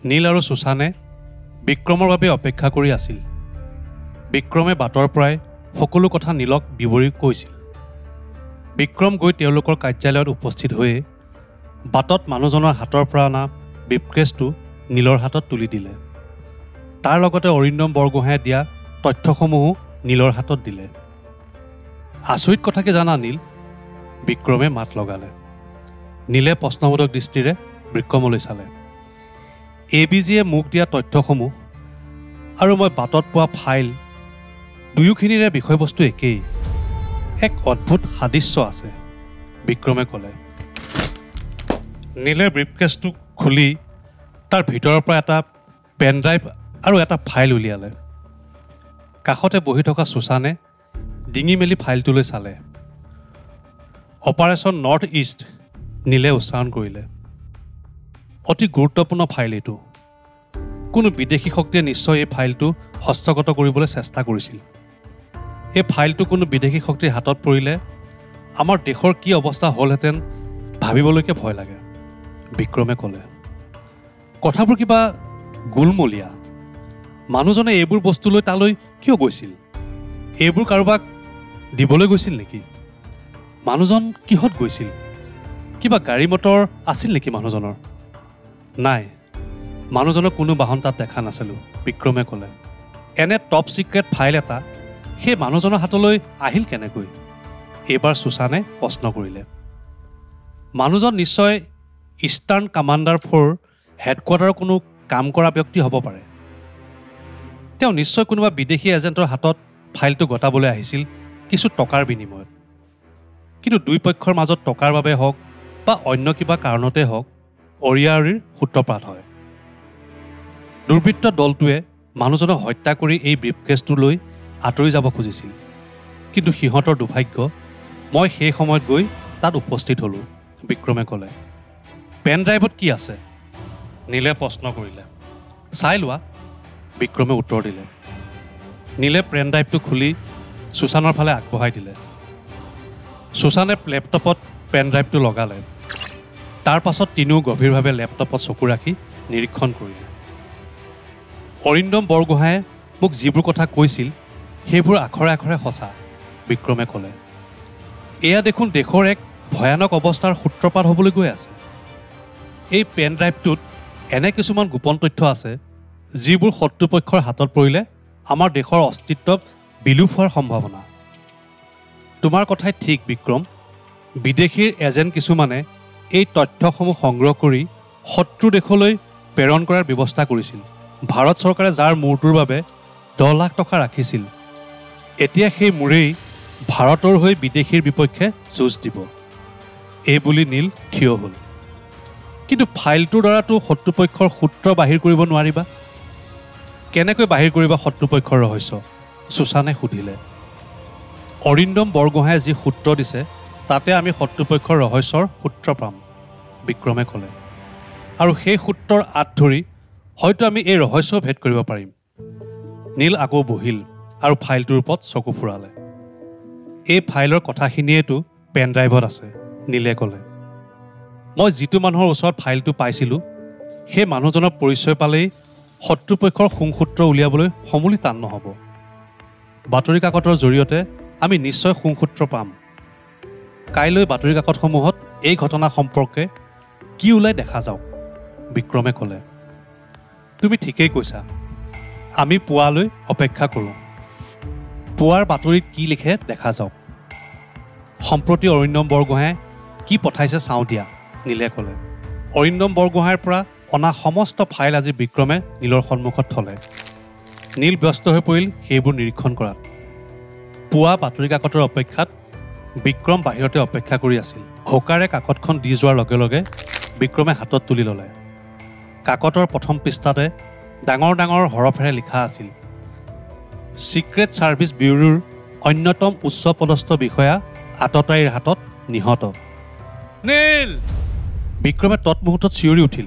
নীল আৰু সুশানে বিক্ৰমৰ বাবে অপেক্ষা কৰি আছিল। বিক্ৰমে বাটৰ পৰাই সকলো কথা নীলক বিৱৰি কৈছিল। বিক্ৰম গৈ তেওঁলোকৰ কাৰ্যালয়ত উপস্থিত হৈয়ে বাটত মানুহজনৰ হাতৰ পৰা অনা ব্ৰিফকেছটো নীলৰ হাতত তুলি দিলে। তাৰ লগতে অৰিন্দম বৰগোহাঁয়ে দিয়া তথ্যসমূহো নীলৰ হাতত দিলে। আচৰিত কথা কি জানা নীল? বিক্ৰমে মাত লগালে। নীলে প্ৰশ্নবোধক দৃষ্টিৰে বিক্ৰমলৈ চালে। এ বি জিয়ে মোক দিয়া তথ্যসমূহ আৰু মই বাটত পোৱা ফাইল দুয়োখিনিৰে বিষয়বস্তু একেই। এক অদ্ভুত সাদৃশ্য আছে, বিক্ৰমে ক'লে। নীলে ব্ৰিফকেছটো খুলি তাৰ ভিতৰৰ পৰা এটা পেনড্ৰাইভ আৰু এটা ফাইল উলিয়ালে। কাষতে বহি থকা সুশানে ডিঙি মেলি ফাইলটোলৈ চালে। অপাৰেশ্যন নৰ্থ ইষ্ট, নীলে উচ্চাৰণ কৰিলে। অতি গুৰুত্বপূৰ্ণ ফাইল এইটো। কোনো বিদেশী শক্তিয়ে নিশ্চয় এই ফাইলটো হস্তগত কৰিবলৈ চেষ্টা কৰিছিল। এই ফাইলটো কোনো বিদেশী শক্তিৰ হাতত পৰিলে আমাৰ দেশৰ কি অৱস্থা হ'লহেঁতেন ভাবিবলৈকে ভয় লাগে, বিক্ৰমে ক'লে। কথাবোৰ কিবা গোলমলীয়া। মানুহজনে এইবোৰ বস্তু লৈ তালৈ কিয় গৈছিল? এইবোৰ কাৰোবাক দিবলৈ গৈছিল নেকি? মানুহজন কিহত গৈছিল? কিবা গাড়ী মটৰ আছিল নেকি মানুহজনৰ? নাই, মানুহজনৰ কোনো বাহন তাত দেখা নাছিলোঁ, বিক্ৰমে ক'লে। এনে টপ ছিক্ৰেট ফাইল এটা সেই মানুহজনৰ হাতলৈ আহিল কেনেকৈ? এইবাৰ সুশানে প্ৰশ্ন কৰিলে। মানুহজন নিশ্চয় ইষ্টাৰ্ণ কামাণ্ডাৰ ফ'ৰ হেডকোৱাৰ্টাৰৰ কোনো কাম কৰা ব্যক্তি হ'ব পাৰে। তেওঁ নিশ্চয় কোনোবা বিদেশী এজেণ্টৰ হাতত ফাইলটো গটাবলৈ আহিছিল কিছু টকাৰ বিনিময়ত। কিন্তু দুই পক্ষৰ মাজত টকাৰ বাবে হওক বা অন্য কিবা কাৰণতে হওক অৰিয়াঅৰিৰ সূত্ৰপাত হয়। দুৰ্বৃত্ত দলটোৱে মানুহজনক হত্যা কৰি এই ব্ৰিফকেছটো লৈ আঁতৰি যাব খুজিছিল। কিন্তু সিহঁতৰ দুৰ্ভাগ্য, মই সেই সময়ত গৈ তাত উপস্থিত হ'লোঁ, বিক্ৰমে ক'লে। পেন ড্ৰাইভত কি আছে? নীলে প্ৰশ্ন কৰিলে। চাই লোৱা, বিক্ৰমে উত্তৰ দিলে। নীলে পেন ড্ৰাইভটো খুলি সুশানৰ ফালে আগবঢ়াই দিলে। সুশানে লেপটপত পেন ড্ৰাইভটো লগালে। তাৰ পাছত তিনিও গভীৰভাৱে লেপটপত চকু ৰাখি নিৰীক্ষণ কৰিলে। অৰিন্দম বৰগোহাঁয়ে মোক যিবোৰ কথা কৈছিল সেইবোৰ আখৰে আখৰে সঁচা, বিক্ৰমে ক'লে। এয়া দেখোন দেশৰ এক ভয়ানক অৱস্থাৰ সূত্ৰপাত হ'বলৈ গৈ আছে। এই পেন ড্ৰাইভটোত এনে কিছুমান গোপন তথ্য আছে যিবোৰ শত্ৰুপক্ষৰ হাতত পৰিলে আমাৰ দেশৰ অস্তিত্ব বিলোপ হোৱাৰ সম্ভাৱনা। তোমাৰ কথাই ঠিক বিক্ৰম। বিদেশীৰ এজেণ্ট কিছুমানে এই তথ্যসমূহ সংগ্ৰহ কৰি শত্ৰু দেশলৈ প্ৰেৰণ কৰাৰ ব্যৱস্থা কৰিছিল। ভাৰত চৰকাৰে যাৰ মূৰটোৰ বাবে 10 লাখ টকা ৰাখিছিল, এতিয়া সেই মূৰেই ভাৰতৰ হৈ বিদেশীৰ বিপক্ষে যুঁজ দিব। এই বুলি নীল থিয় হ'ল। কিন্তু ফাইলটোৰ দ্বাৰাতো শত্ৰুপক্ষৰ সূত্ৰ বাহিৰ কৰিব নোৱাৰিবা। কেনেকৈ বাহিৰ কৰিবা শত্ৰুপক্ষৰ ৰহস্য? সুশানে সুধিলে। অৰিন্দম বৰগোহাঁয়ে যি সূত্ৰ দিছে তাতে আমি শত্ৰুপক্ষৰ ৰহস্যৰ সূত্ৰ পাম, বিক্ৰমে ক'লে। আৰু সেই সূত্ৰৰ আঁত ধৰি হয়তো আমি এই ৰহস্য ভেদ কৰিব পাৰিম। নীল আকৌ বহিল আৰু ফাইলটোৰ ওপৰত চকু ফুৰালে। এই ফাইলৰ কথাখিনিয়েতো পেন ড্ৰাইভত আছে, নীলে ক'লে। মই যিটো মানুহৰ ওচৰত ফাইলটো পাইছিলোঁ সেই মানুহজনৰ পৰিচয় পালেই শত্ৰুপক্ষৰ সংসূত্ৰ উলিয়াবলৈ সমূলি টান নহ'ব। বাতৰি কাকতৰ জৰিয়তে আমি নিশ্চয় সংসূত্ৰ পাম। কাইলৈ বাতৰি কাকতসমূহত এই ঘটনা সম্পৰ্কে কি ওলাই দেখা যাওক, বিক্ৰমে ক'লে। তুমি ঠিকেই কৈছা, আমি পুৱালৈ অপেক্ষা কৰোঁ। পুৱাৰ বাতৰিত কি লিখে দেখা যাওক। সম্প্ৰতি অৰিন্দম বৰগোহাঁয়ে কি পঠাইছে চাওঁ দিয়া, নীলে ক'লে। অৰিন্দম বৰগোহাঁইৰ পৰা অনা সমস্ত ফাইল আজি বিক্ৰমে নীলৰ সন্মুখত থলে। নীল ব্যস্ত হৈ পৰিল সেইবোৰ নিৰীক্ষণ কৰাত। পুৱা বাতৰি কাকতৰ অপেক্ষাত বিক্ৰম বাহিৰতে অপেক্ষা কৰি আছিল। হকাৰে কাকতখন দি যোৱাৰ লগে লগে বিক্ৰমে হাতত তুলি ল'লে। কাকতৰ প্ৰথম পৃষ্ঠাতে ডাঙৰ ডাঙৰ হৰফেৰে লিখা আছিল, ছিক্ৰেট ছাৰ্ভিচ ব্যুৰোৰ অন্যতম উচ্চ পদস্থ বিষয়া আততায়ীৰ হাতত নিহত। নীল! বিক্ৰমে তৎমুহূৰ্তত চিঞৰি উঠিল।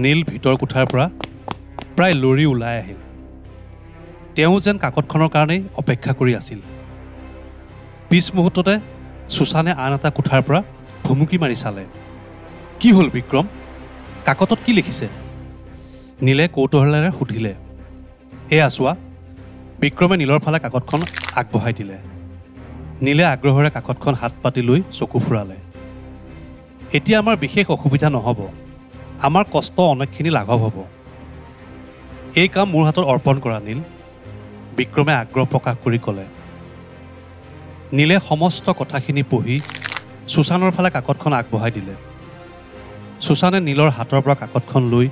নীল ভিতৰ কোঠাৰ পৰা প্ৰায় লৰি ওলাই আহিল। তেওঁ যেন কাকতখনৰ কাৰণেই অপেক্ষা কৰি আছিল। পিছ মুহূৰ্ততে সুশানে আন এটা কোঠাৰ পৰা ভুমুকি মাৰি চালে। কি হ'ল বিক্ৰম? কাকতত কি লিখিছে? নীলে কৌতূহলেৰে সুধিলে। এয়া চোৱা। বিক্ৰমে নীলৰ ফালে কাকতখন আগবঢ়াই দিলে। নীলে আগ্ৰহেৰে কাকতখন হাত পাতি লৈ চকু ফুৰালে। এতিয়া আমাৰ বিশেষ অসুবিধা নহ'ব, আমাৰ কষ্ট অনেকখিনি লাঘৱ হ'ব। এই কাম মোৰ হাতত অৰ্পণ কৰা নীল, বিক্ৰমে আগ্ৰহ প্ৰকাশ কৰি ক'লে। নীলে সমস্ত কথাখিনি পঢ়ি সুশানৰ ফালে কাকতখন আগবঢ়াই দিলে। সুশানে নীলৰ হাতৰ পৰা কাকতখন লৈ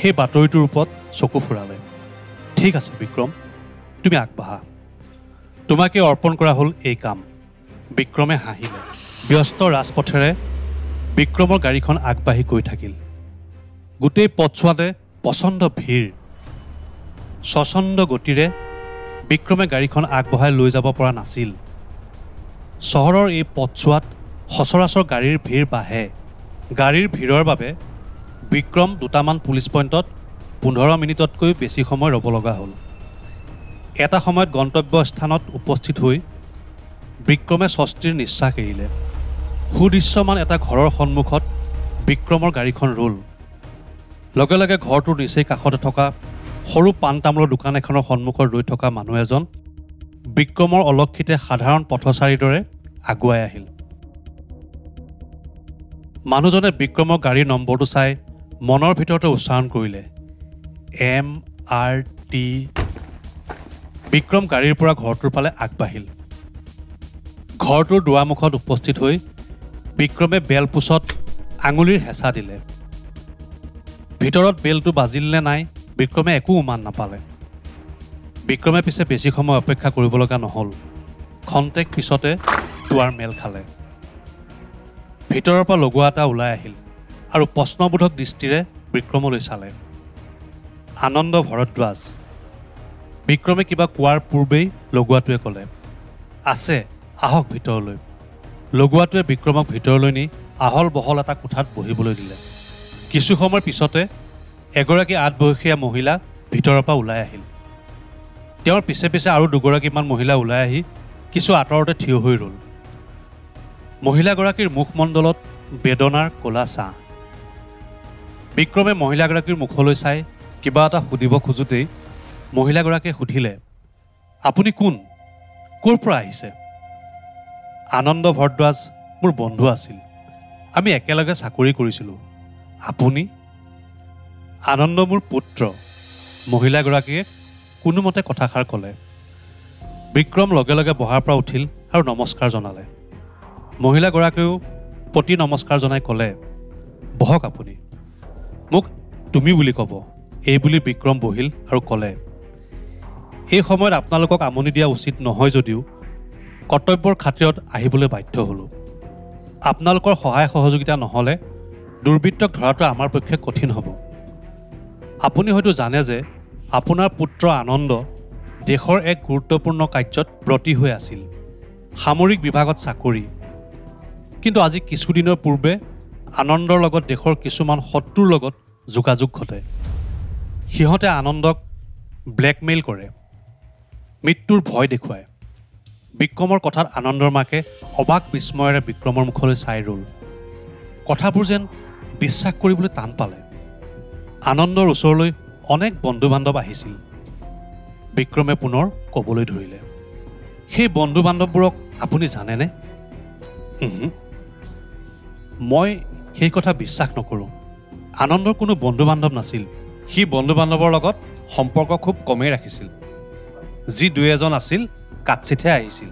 সেই বাতৰিটোৰ ওপৰত চকু ফুৰালে। ঠিক আছে বিক্ৰম, তুমি আগবাঢ়া, তোমাকে অৰ্পণ কৰা হ'ল এই কাম। বিক্ৰমে হাঁহিলে। ব্যস্ত ৰাজপথেৰে বিক্ৰমৰ গাড়ীখন আগবাঢ়ি গৈ থাকিল। গোটেই পথছোৱাতে প্ৰচণ্ড ভিৰ। স্বচ্ছন্দ গতিৰে বিক্ৰমে গাড়ীখন আগবঢ়াই লৈ যাব পৰা নাছিল। চহৰৰ এই পথছোৱাত সচৰাচৰ গাড়ীৰ ভিৰ বাঢ়ে। গাড়ীৰ ভিৰৰ বাবে বিক্ৰম দুটামান পুলিচ পইণ্টত 15 মিনিটতকৈ বেছি সময় ৰ'ব লগা হ'ল। এটা সময়ত গন্তব্য স্থানত উপস্থিত হৈ বিক্ৰমে স্বস্তিৰ নিশ্বাস এৰিলে। সুদৃশ্যমান এটা ঘৰৰ সন্মুখত বিক্ৰমৰ গাড়ীখন ৰ'ল। লগে লগে ঘৰটোৰ নিচেই কাষতে থকা সৰু পাণ তামোলৰ দোকান এখনৰ সন্মুখত ৰৈ থকা মানুহ এজন বিক্ৰমৰ অলক্ষিতে সাধাৰণ পথচাৰীৰ দৰে আগুৱাই আহিল। মানুহজনে বিক্ৰমৰ গাড়ীৰ নম্বৰটো চাই মনৰ ভিতৰতে উচ্চাৰণ কৰিলে, MRT। Vikram গাড়ীৰ পৰা ঘৰটোৰ ফালে আগবাঢ়িল। ঘৰটোৰ দুৱাৰমুখত উপস্থিত হৈ বিক্ৰমে বেলপোচত আঙুলিৰ হেঁচা দিলে। ভিতৰত বেলটো বাজিল নে নাই বিক্ৰমে একো উমান নাপালে। বিক্ৰমে পিছে বেছি সময় অপেক্ষা কৰিব লগা নহ'ল। খন্তেক পিছতে দুৱাৰ মেল খালে। ভিতৰৰ পৰা লগোৱা এটা ওলাই আহিল আৰু প্ৰশ্নবোধক দৃষ্টিৰে বিক্ৰমলৈ চালে। আনন্দ ভৰদ্বাজ। বিক্ৰমে কিবা কোৱাৰ পূৰ্বেই লগোৱাটোৱে ক'লে, আছে, আহক ভিতৰলৈ। লগোৱাটোৱে বিক্ৰমক ভিতৰলৈ নি আহল বহল এটা কোঠাত বহিবলৈ দিলে। কিছু সময়ৰ পিছতে এগৰাকী আদবয়সীয়া মহিলা ভিতৰৰ পৰা ওলাই আহিল। তেওঁৰ পিছে পিছে আৰু দুগৰাকীমান মহিলা ওলাই আহি কিছু আঁতৰতে থিয় হৈ ৰ'ল। মহিলাগৰাকীৰ মুখমণ্ডলত বেদনাৰ ক'লা ছাঁ। বিক্ৰমে মহিলাগৰাকীৰ মুখলৈ চাই কিবা এটা সুধিব খোজোঁতেই মহিলাগৰাকীয়ে সুধিলে, আপুনি কোন, ক'ৰ পৰা আহিছে? আনন্দ ভৰদ্বাজ মোৰ বন্ধু আছিল, আমি একেলগে চাকৰি কৰিছিলোঁ। আপুনি? আনন্দ মোৰ পুত্ৰ, মহিলাগৰাকীয়ে কোনোমতে কথাষাৰ ক'লে। বিক্ৰম লগে লগে বহাৰ পৰা উঠিল আৰু নমস্কাৰ জনালে। মহিলাগৰাকীয়েও প্ৰতি নমস্কাৰ জনাই ক'লে, বহক আপুনি, মোক তুমি বুলি ক'ব। এই বুলি বিক্ৰম বহিল আৰু ক'লে, এই সময়ত আপোনালোকক আমনি দিয়া উচিত নহয় যদিও কৰ্তব্যৰ খাতিৰত আহিবলৈ বাধ্য হ'লোঁ। আপোনালোকৰ সহায় সহযোগিতা নহ'লে দুৰ্বৃত্তক ধৰাটো আমাৰ পক্ষে কঠিন হ'ব। আপুনি হয়তো জানে যে আপোনাৰ পুত্ৰ আনন্দ দেশৰ এক গুৰুত্বপূৰ্ণ কাৰ্যত ব্ৰতী হৈ আছিল, সামৰিক বিভাগত চাকৰি। কিন্তু আজি কিছুদিনৰ পূৰ্বে আনন্দৰ লগত দেশৰ কিছুমান শত্ৰুৰ লগত যোগাযোগ ঘটে। সিহঁতে আনন্দক ব্লেকমেইল কৰে, মৃত্যুৰ ভয় দেখুৱায়। বিক্ৰমৰ কথাত আনন্দৰ মাকে অবাক বিস্ময়েৰে বিক্ৰমৰ মুখলৈ চাই ৰ'ল। কথাবোৰ যেন বিশ্বাস কৰিবলৈ টান পালে। আনন্দৰ ওচৰলৈ অনেক বন্ধু বান্ধৱ আহিছিল। বিক্ৰমে পুনৰ ক'বলৈ ধৰিলে, সেই বন্ধু বান্ধৱবোৰক আপুনি জানেনে? মই সেই কথা বিশ্বাস নকৰোঁ। আনন্দৰ কোনো বন্ধু বান্ধৱ নাছিল। সি বন্ধু বান্ধৱৰ লগত সম্পৰ্ক খুব কমেই ৰাখিছিল। যি দুই এজন আছিল কাটচিতহে আহিছিল।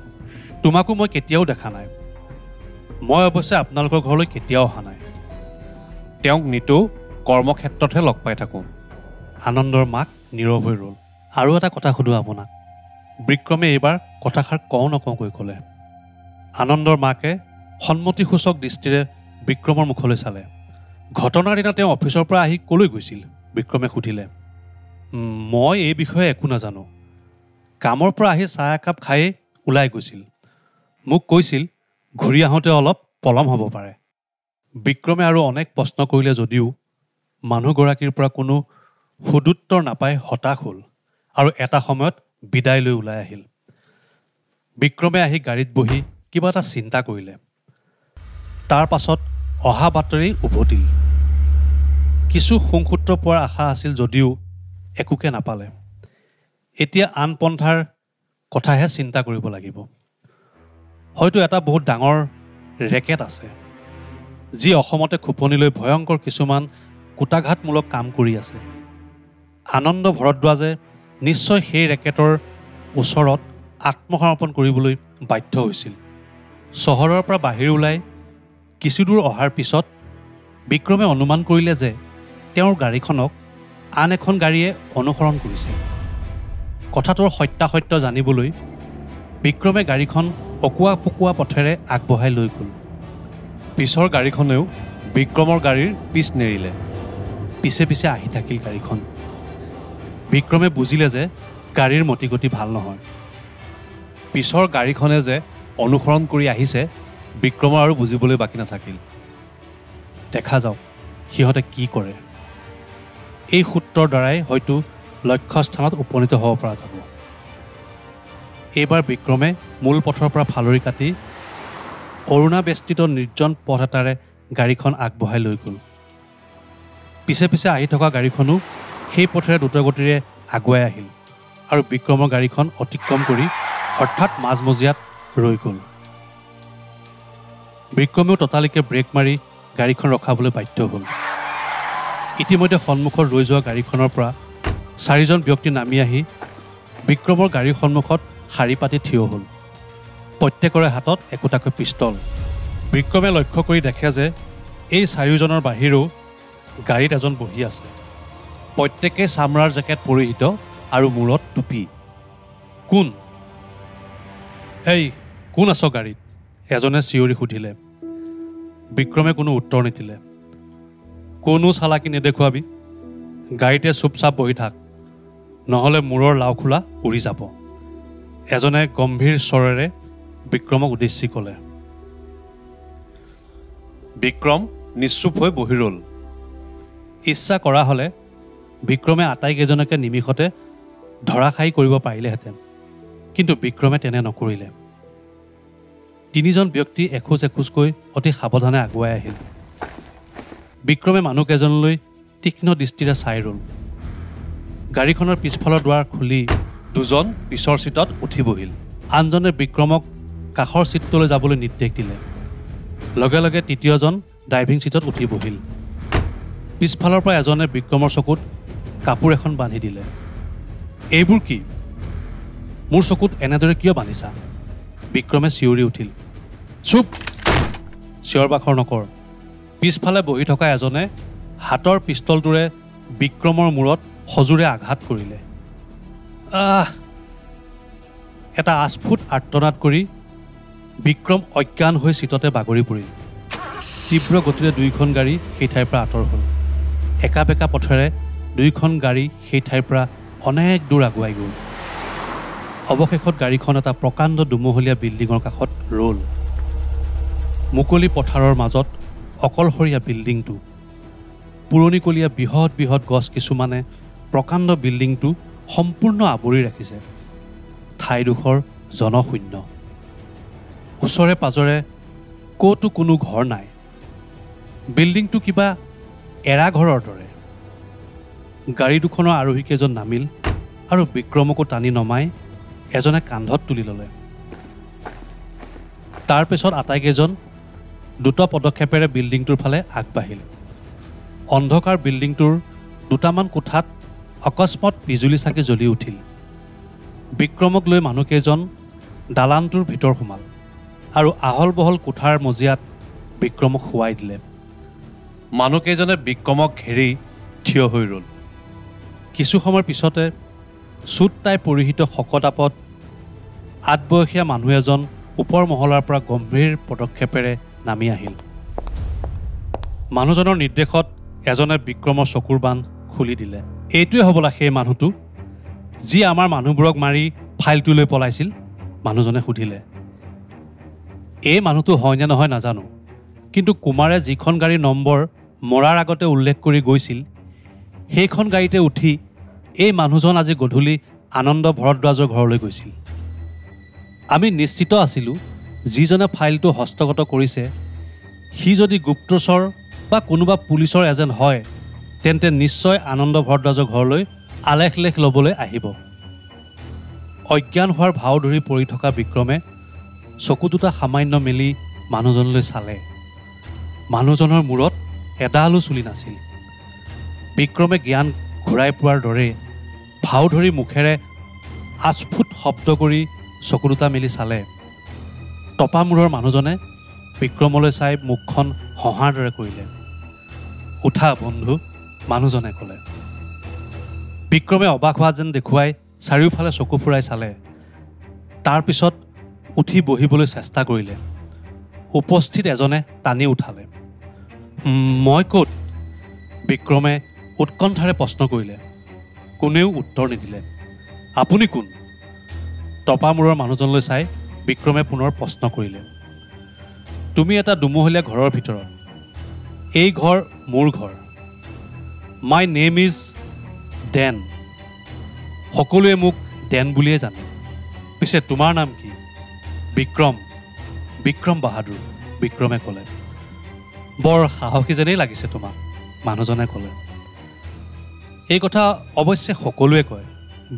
তোমাকো মই কেতিয়াও দেখা নাই। মই অৱশ্যে আপোনালোকৰ ঘৰলৈ কেতিয়াও অহা নাই। তেওঁক নিতৌ কৰ্মক্ষেত্ৰতহে লগ পাই থাকোঁ। আনন্দৰ মাক নীৰৱ হৈ ৰ'ল। আৰু এটা কথা সোধোঁ আপোনাক, বিক্ৰমে এইবাৰ কথাষাৰ কওঁ নকওঁকৈ ক'লে। আনন্দৰ মাকে সন্মতিসূচক দৃষ্টিৰে বিক্ৰমৰ মুখলৈ চালে। ঘটনাৰ দিনা তেওঁ অফিচৰ পৰা আহি ক'লৈ গৈছিল? বিক্ৰমে সুধিলে। মই এই বিষয়ে একো নাজানো। কামৰ পৰা আহি চাহ একাপ খায়েই ওলাই গৈছিল। মোক কৈছিল ঘূৰি আহোঁতে অলপ পলম হ'ব পাৰে। বিক্ৰমে আৰু অনেক প্ৰশ্ন কৰিলে যদিও মানুহগৰাকীৰ পৰা কোনো সুদুত্তৰ নাপাই হতাশ হ'ল আৰু এটা সময়ত বিদায় লৈ ওলাই আহিল। বিক্ৰমে আহি গাড়ীত বহি কিবা এটা চিন্তা কৰিলে। তাৰ পাছত অহা বাতৰি উভতিল। কিছু সংসূত্ৰ পোৱাৰ আশা আছিল যদিও একোকে নাপালে। এতিয়া আন পন্থাৰ কথাহে চিন্তা কৰিব লাগিব। হয়তো এটা বহুত ডাঙৰ ৰেকেট আছে যি অসমতে খোপনি লৈ ভয়ংকৰ কিছুমান কুটাঘাতমূলক কাম কৰি আছে। আনন্দ ভৰদ্বাজে নিশ্চয় সেই ৰেকেটৰ ওচৰত আত্মসমৰ্পণ কৰিবলৈ বাধ্য হৈছিল। চহৰৰ পৰা বাহিৰ ওলাই কিছুদূৰ অহাৰ পিছত বিক্ৰমে অনুমান কৰিলে যে তেওঁৰ গাড়ীখনক আন এখন গাড়ীয়ে অনুসৰণ কৰিছে। কথাটোৰ সত্যাসত্য জানিবলৈ বিক্ৰমে গাড়ীখন অকোৱা পকোৱা পথেৰে আগবঢ়াই লৈ গ'ল। পিছৰ গাড়ীখনেও বিক্ৰমৰ গাড়ীৰ পিছ নেৰিলে। পিছে পিছে আহি থাকিল গাড়ীখন। বিক্ৰমে বুজিলে যে গাড়ীৰ মতিগতি ভাল নহয়। পিছৰ গাড়ীখনে যে অনুসৰণ কৰি আহিছে বিক্ৰমৰ আৰু বুজিবলৈ বাকী নাথাকিল। দেখা যাওক সিহঁতে কি কৰে। এই সূত্ৰৰ দ্বাৰাই হয়তো লক্ষ্যস্থানত উপনীত হ'ব পৰা যাব। এইবাৰ বিক্ৰমে মূল পথৰ পৰা ফালৰি কাটি অৰুণাবেষ্টিত নিৰ্জন পথ এটাৰে গাড়ীখন আগবঢ়াই লৈ গ'ল। পিছে পিছে আহি থকা গাড়ীখনো সেই পথেৰে দ্ৰুতগতিৰে আগুৱাই আহিল আৰু বিক্ৰমৰ গাড়ীখন অতিক্ৰম কৰি হঠাৎ মাজমজিয়াত ৰৈ গ'ল। বিক্ৰমেও ততালিকে ব্ৰেক মাৰি গাড়ীখন ৰখাবলৈ বাধ্য হ'ল। ইতিমধ্যে সন্মুখত ৰৈ যোৱা গাড়ীখনৰ পৰা চাৰিজন ব্যক্তি নামি আহি বিক্ৰমৰ গাড়ীৰ সন্মুখত শাৰী পাতি থিয় হ'ল। প্ৰত্যেকৰে হাতত একোটাকৈ পিষ্টল। বিক্ৰমে লক্ষ্য কৰি দেখে যে এই চাৰিওজনৰ বাহিৰেও গাড়ীত এজন বহি আছে। প্ৰত্যেকেই চামৰাৰ জেকেট পৰিহিত আৰু মূৰত টুপি। কোন? এই কোন আছ গাড়ীত? এজনে চিঞৰি সুধিলে। বিক্ৰমে কোনো উত্তৰ নিদিলে। কোনো চালাকি নেদেখুৱাবি, গাড়ীতে চুপচাপ বহি থাক, নহ'লে মূৰৰ লাওখোলা উৰি যাব, এজনে গম্ভীৰ স্বৰেৰে বিক্ৰমক উদ্দেশ্যি ক'লে। বিক্ৰম নিশ্চুপ হৈ বহি ৰ'ল। ইচ্ছা কৰা হ'লে বিক্ৰমে আটাইকেইজনকে নিমিষতে ধৰাশায়ী কৰিব পাৰিলেহেঁতেন, কিন্তু বিক্ৰমে তেনে নকৰিলে। তিনিজন ব্যক্তি এখোজ এখোজকৈ অতি সাৱধানে আগুৱাই আহিল। বিক্ৰমে মানুহকেইজনলৈ তীক্ষ্ণ দৃষ্টিৰে চাই ৰ'ল। গাড়ীখনৰ পিছফালৰ দুৱাৰ খুলি দুজন পিছৰ চিটত উঠি বহিল। আনজনে বিক্ৰমক কাষৰ চিটটোলৈ যাবলৈ নিৰ্দেশ দিলে। লগে লগে তৃতীয়জন ড্ৰাইভিং চিটত উঠি বহিল। পিছফালৰ পৰা এজনে বিক্ৰমৰ চকুত কাপোৰ এখন বান্ধি দিলে। এইবোৰ কি? মোৰ চকুত এনেদৰে কিয় বান্ধিছা? বিক্ৰমে চিঞৰি উঠিল। চুপ, চিঞৰ বাখৰ নকৰ। পিছফালে বহি থকা এজনে হাতৰ পিষ্টলটোৰে বিক্ৰমৰ মূৰত সজোৰে আঘাত কৰিলে। আহ! এটা আস্ফুট আৰ্তনাদ কৰি বিক্ৰম অজ্ঞান হৈ চিটতে বাগৰি পৰিল। তীব্ৰ গতিৰে দুয়োখন গাড়ী সেই ঠাইৰ পৰা আঁতৰ হ'ল। একা বেকা পথেৰে দুয়োখন গাড়ী সেই ঠাইৰ পৰা অনেক দূৰ আগুৱাই গ'ল। অৱশেষত গাড়ীখন এটা প্ৰকাণ্ড দুমহলীয়া বিল্ডিঙৰ কাষত ৰ'ল। মুকলি পথাৰৰ মাজত অকলশৰীয়া বিল্ডিংটো। পুৰণিকলীয়া বৃহৎ বৃহৎ গছ কিছুমানে প্ৰকাণ্ড বিল্ডিংটো সম্পূৰ্ণ আৱৰি ৰাখিছে। ঠাইডোখৰ জনশূন্য। ওচৰে পাজৰে ক'তো কোনো ঘৰ নাই। বিল্ডিংটো কিবা এৰা ঘৰৰ দৰে। গাড়ী দুখনৰ আৰোহীকেইজন নামিল আৰু বিক্ৰমকো টানি নমাই এজনে কান্ধত তুলি ল'লে। তাৰপিছত আটাইকেইজন দুটা পদক্ষেপেৰে বিল্ডিংটোৰ ফালে আগবাঢ়িল। অন্ধকাৰ বিল্ডিংটোৰ দুটামান কোঠাত অকস্মাত বিজুলী চাকি জ্বলি উঠিল। বিক্ৰমক লৈ মানুহকেইজন দালানটোৰ ভিতৰ সোমাল আৰু আহল বহল কোঠাৰ মজিয়াত বিক্ৰমক শুৱাই দিলে। মানুহকেইজনে বিক্ৰমক ঘেৰি থিয় হৈ ৰ'ল। কিছু সময়ৰ পিছতে চুট টাই পৰিহিত শকত আপত আদবয়সীয়া মানুহ এজন ওপৰ মহলাৰ পৰা গম্ভীৰ পদক্ষেপেৰে নামি আহিল। মানুহজনৰ নিৰ্দেশত এজনে বিক্ৰমৰ চকুৰ বান্ধ খুলি দিলে। এইটোৱে হ'বলা সেই মানুহটো যি আমাৰ মানুহবোৰক মাৰি ফাইলটো লৈ পলাইছিল, মানুহজনে সুধিলে। এই মানুহটো হয়নে নহয় নাজানো, কিন্তু কুমাৰে যিখন গাড়ীৰ নম্বৰ মৰাৰ আগতে উল্লেখ কৰি গৈছিল সেইখন গাড়ীতে উঠি এই মানুহজন আজি গধূলি আনন্দ ভৰদ্বাজৰ ঘৰলৈ গৈছিল। আমি নিশ্চিত আছিলোঁ যিজনে ফাইলটো হস্তগত কৰিছে সি যদি গুপ্তচৰ বা কোনোবা পুলিচৰ এজেণ্ট হয় তেন্তে নিশ্চয় আনন্দ ভৰদ্বাজৰ ঘৰলৈ আলেখলেখ ল'বলৈ আহিব। অজ্ঞান হোৱাৰ ভাও ধৰি পৰি থকা বিক্ৰমে চকু দুটা সামান্য মেলি মানুহজনলৈ চালে। মানুহজনৰ মূৰত এডালো চুলি নাছিল। বিক্ৰমে জ্ঞান ঘূৰাই পোৱাৰ দৰে ভাও ধৰি মুখেৰে আচফুট শব্দ কৰি চকু দুটা মেলি চালে। টপা মূৰৰ মানুহজনে বিক্ৰমলৈ চাই মুখখন হঁহাৰ দৰে কৰিলে। উঠা বন্ধু, মানুহজনে ক'লে। বিক্ৰমে অবাক হোৱা যেন দেখুৱাই চাৰিওফালে চকু ফুৰাই চালে। তাৰপিছত উঠি বহিবলৈ চেষ্টা কৰিলে। উপস্থিত এজনে টানি উঠালে। মই ক'ত? বিক্ৰমে উৎকণ্ঠাৰে প্ৰশ্ন কৰিলে। কোনেও উত্তৰ নিদিলে। আপুনি কোন? টপা মূৰৰ মানুহজনলৈ চাই বিক্ৰমে পুনৰ প্ৰশ্ন কৰিলে। তুমি এটা দুমহলীয়া ঘৰৰ ভিতৰত। এই ঘৰ মোৰ ঘৰ। My name is Dan. সকলোৱে মোক ডেন বুলিয়ে জানে। পিছে তোমাৰ নাম কি? বিক্ৰম। বিক্ৰম বাহাদুৰ, বিক্ৰমে ক'লে। বৰ সাহসী যেনেই লাগিছে তোমাক, মানুহজনে ক'লে। এই কথা অৱশ্যে সকলোৱে কয়,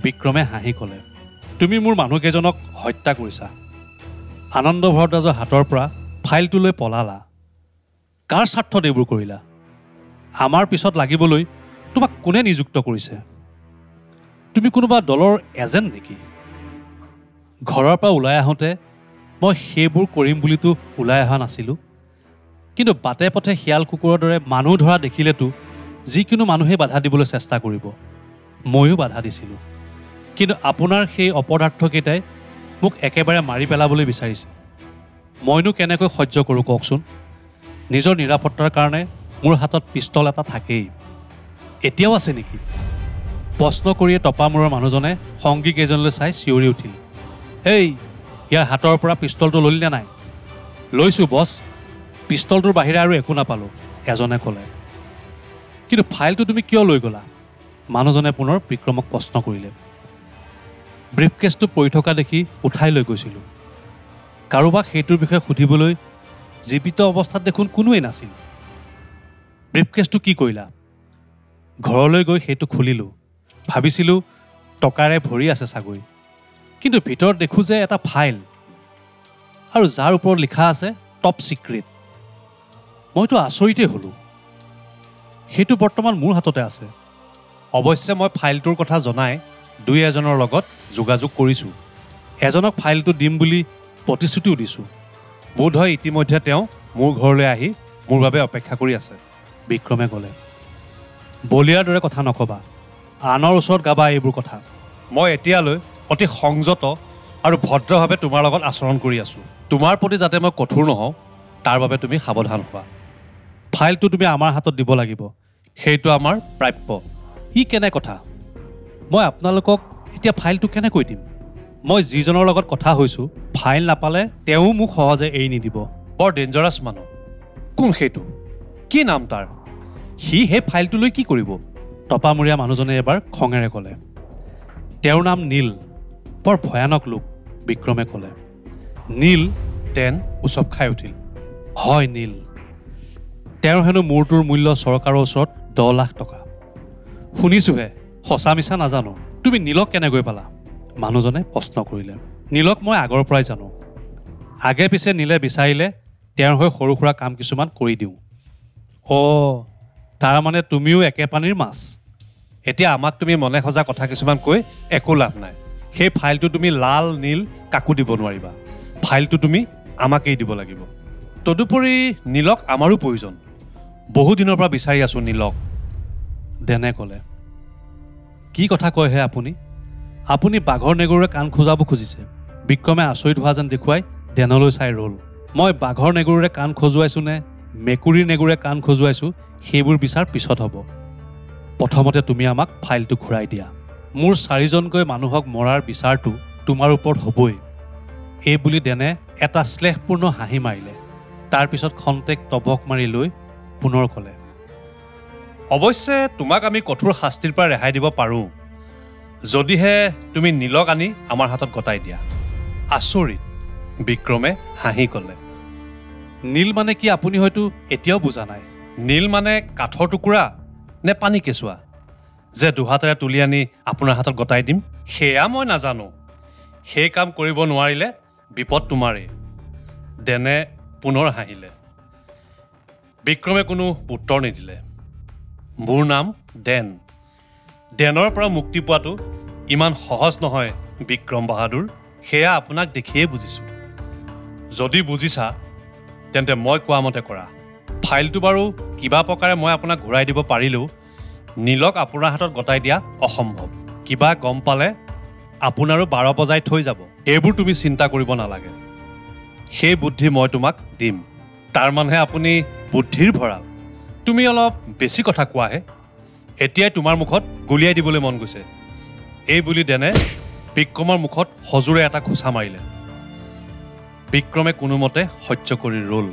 বিক্ৰমে হাঁহি ক'লে। তুমি মোৰ মানুহকেইজনক হত্যা কৰিছা। আনন্দ ভৰদ্বাজৰ হাতৰ পৰা ফাইলটো লৈ পলালা। কাৰ স্বাৰ্থত এইবোৰ কৰিলা? আমাৰ পিছত লাগিবলৈ তোমাক কোনে নিযুক্ত কৰিছে? তুমি কোনোবা দলৰ এজেণ্ট নেকি? ঘৰৰ পৰা ওলাই আহোঁতে মই সেইবোৰ কৰিম বুলিতো ওলাই অহা নাছিলোঁ। কিন্তু বাটে পথে শিয়াল কুকুৰৰ দৰে মানুহ ধৰা দেখিলেতো যিকোনো মানুহেই বাধা দিবলৈ চেষ্টা কৰিব। ময়ো বাধা দিছিলোঁ। কিন্তু আপোনাৰ সেই অপদাৰ্থকেইটাই মোক একেবাৰে মাৰি পেলাবলৈ বিচাৰিছে। মইনো কেনেকৈ সহ্য কৰোঁ কওকচোন? নিজৰ নিৰাপত্তাৰ কাৰণে মোৰ হাতত পিষ্টল এটা থাকেই। এতিয়াও আছে নেকি? প্ৰশ্ন কৰিয়ে টপামূৰৰ মানুহজনে সংগী কেইজনলৈ চাই চিঞৰি উঠিল, এই ইয়াৰ হাতৰ পৰা পিষ্টলটো ল'লি নে নাই? লৈছোঁ বছ, পিষ্টলটোৰ বাহিৰে আৰু একো নাপালোঁ, এজনে ক'লে। কিন্তু ফাইলটো তুমি কিয় লৈ গ'লা? মানুহজনে পুনৰ বিক্ৰমক প্ৰশ্ন কৰিলে। ব্ৰিফকেছটো পৰি থকা দেখি উঠাই লৈ গৈছিলোঁ। কাৰোবাক সেইটোৰ বিষয়ে সুধিবলৈ জীৱিত অৱস্থাত দেখোন কোনোৱেই নাছিল। ব্ৰিফকেছটো কি কৰিলা? ঘৰলৈ গৈ সেইটো খুলিলোঁ। ভাবিছিলোঁ টকাৰে ভৰি আছে চাগৈ, কিন্তু ভিতৰত দেখোঁ যে এটা ফাইল আৰু যাৰ ওপৰত লিখা আছে টপ ছিক্ৰেট। মইতো আচৰিতেই হ'লোঁ। সেইটো বৰ্তমান মোৰ হাততে আছে। অৱশ্যে মই ফাইলটোৰ কথা জনাই দুই এজনৰ লগত যোগাযোগ কৰিছোঁ। এজনক ফাইলটো দিম বুলি প্ৰতিশ্ৰুতিও দিছোঁ। বোধহয় ইতিমধ্যে তেওঁ মোৰ ঘৰলৈ আহি মোৰ বাবে অপেক্ষা কৰি আছে, বিক্ৰমে ক'লে। বলিয়াৰ দৰে কথা নক'বা, আনৰ ওচৰত গাবা এইবোৰ কথা। মই এতিয়ালৈ অতি সংযত আৰু ভদ্ৰভাৱে তোমাৰ লগত আচৰণ কৰি আছোঁ। তোমাৰ প্ৰতি যাতে মই কঠোৰ নহওঁ তাৰ বাবে তুমি সাৱধান হোৱা। ফাইলটো তুমি আমাৰ হাতত দিব লাগিব, সেইটো আমাৰ প্ৰাপ্য। ই কেনে কথা? মই আপোনালোকক এতিয়া ফাইলটো কেনেকৈ দিম? মই যিজনৰ লগত কথা হৈছোঁ, ফাইল নাপালে তেওঁ মোক সহজে এৰি নিদিব। বৰ ডেঞ্জাৰাছ মানুহ। কোন সেইটো? কি নাম তাৰ? সি সেই ফাইলটো লৈ কি কৰিব? টপামূৰীয়া মানুহজনে এবাৰ খঙেৰে ক'লে। তেওঁৰ নাম নীল, বৰ ভয়ানক লোক, বিক্ৰমে ক'লে। নীল? ডেন উচপ খাই উঠিল। হয় নীল। তেওঁৰ হেনো মূৰটোৰ মূল্য চৰকাৰৰ ওচৰত 10 লাখ টকা। শুনিছোঁহে, সঁচা মিছা নাজানো। তুমি নীলক কেনেকৈ পালা? মানুহজনে প্ৰশ্ন কৰিলে। নীলক মই আগৰ পৰাই জানো। আগে পিছে নীলে বিচাৰিলে তেওঁৰ হৈ সৰু সুৰা কাম কিছুমান কৰি দিওঁ। অ', তাৰমানে তুমিও একে পানীৰ মাছ। এতিয়া আমাক তুমি মনে সজা কথা কিছুমান কৈ একো লাভ নাই। সেই ফাইলটো তুমি লাল নীল কাকো দিব নোৱাৰিবা। ফাইলটো তুমি আমাকেই দিব লাগিব। তদুপৰি নীলক আমাৰো প্ৰয়োজন। বহুদিনৰ পৰা বিচাৰি আছোঁ নীলক, ডেনে ক'লে। কি কথা কয়হে আপুনি? আপুনি বাঘৰ নেগুৰে কাণ খোজাব খুজিছে? বিক্ৰমে আচৰিত হোৱা যেন দেখুৱাই ডেনলৈ চাই ৰ'ল। মই বাঘৰ নেগুৰে কাণ খজুৱাইছোঁ নে মেকুৰীৰ নেগুৰে কাণ খজুৱাইছোঁ সেইবোৰ বিচাৰ পিছত হ'ব। প্ৰথমতে তুমি আমাক ফাইলটো ঘূৰাই দিয়া। মোৰ চাৰিজনকৈ মানুহক মৰাৰ বিচাৰটো তোমাৰ ওপৰত হ'বই। এই বুলি ডেনে এটা শ্লেষপূৰ্ণ হাঁহি মাৰিলে। তাৰপিছত খন্তেক তবক মাৰি লৈ পুনৰ ক'লে, অৱশ্যে তোমাক আমি কঠোৰ শাস্তিৰ পৰা ৰেহাই দিব পাৰোঁ, যদিহে তুমি নীলক আনি আমাৰ হাতত গতাই দিয়া। আচৰিত, বিক্ৰমে হাঁহি ক'লে। নীল মানে কি আপুনি হয়তো এতিয়াও বুজা নাই। নীল মানে কাঠৰ টুকুৰা নে পানী কেঁচুৱা যে দুহাতেৰে তুলি আনি আপোনাৰ হাতত গতাই দিম? সেয়া মই নাজানো। সেই কাম কৰিব নোৱাৰিলে বিপদ তোমাৰেই। ডেনে পুনৰ হাঁহিলে। বিক্ৰমে কোনো উত্তৰ নিদিলে। মোৰ নাম ডেন। ডেনৰ পৰা মুক্তি পোৱাটো ইমান সহজ নহয় বিক্ৰম বাহাদুৰ, সেয়া আপোনাক দেখিয়েই বুজিছোঁ। যদি বুজিছা তেন্তে মই কোৱা মতে কৰা। ফাইলটো বাৰু কিবা প্ৰকাৰে মই আপোনাক ঘূৰাই দিব পাৰিলেও নীলক আপোনাৰ হাতত গতাই দিয়া অসম্ভৱ। কিবা গম পালে আপোনাৰো 12 বজাই থৈ যাব। এইবোৰ তুমি চিন্তা কৰিব নালাগে, সেই বুদ্ধি মই তোমাক দিম। তাৰমানে আপুনি বুদ্ধিৰ ভঁৰাল। তুমি অলপ বেছি কথা কোৱাহে, এতিয়াই তোমাৰ মুখত গুলিয়াই দিবলৈ মন গৈছে। এই বুলি ডেনে বিক্ৰমৰ মুখত সজোৰে এটা ঘোচা মাৰিলে। বিক্ৰমে কোনোমতে সহ্য কৰি ৰ'ল।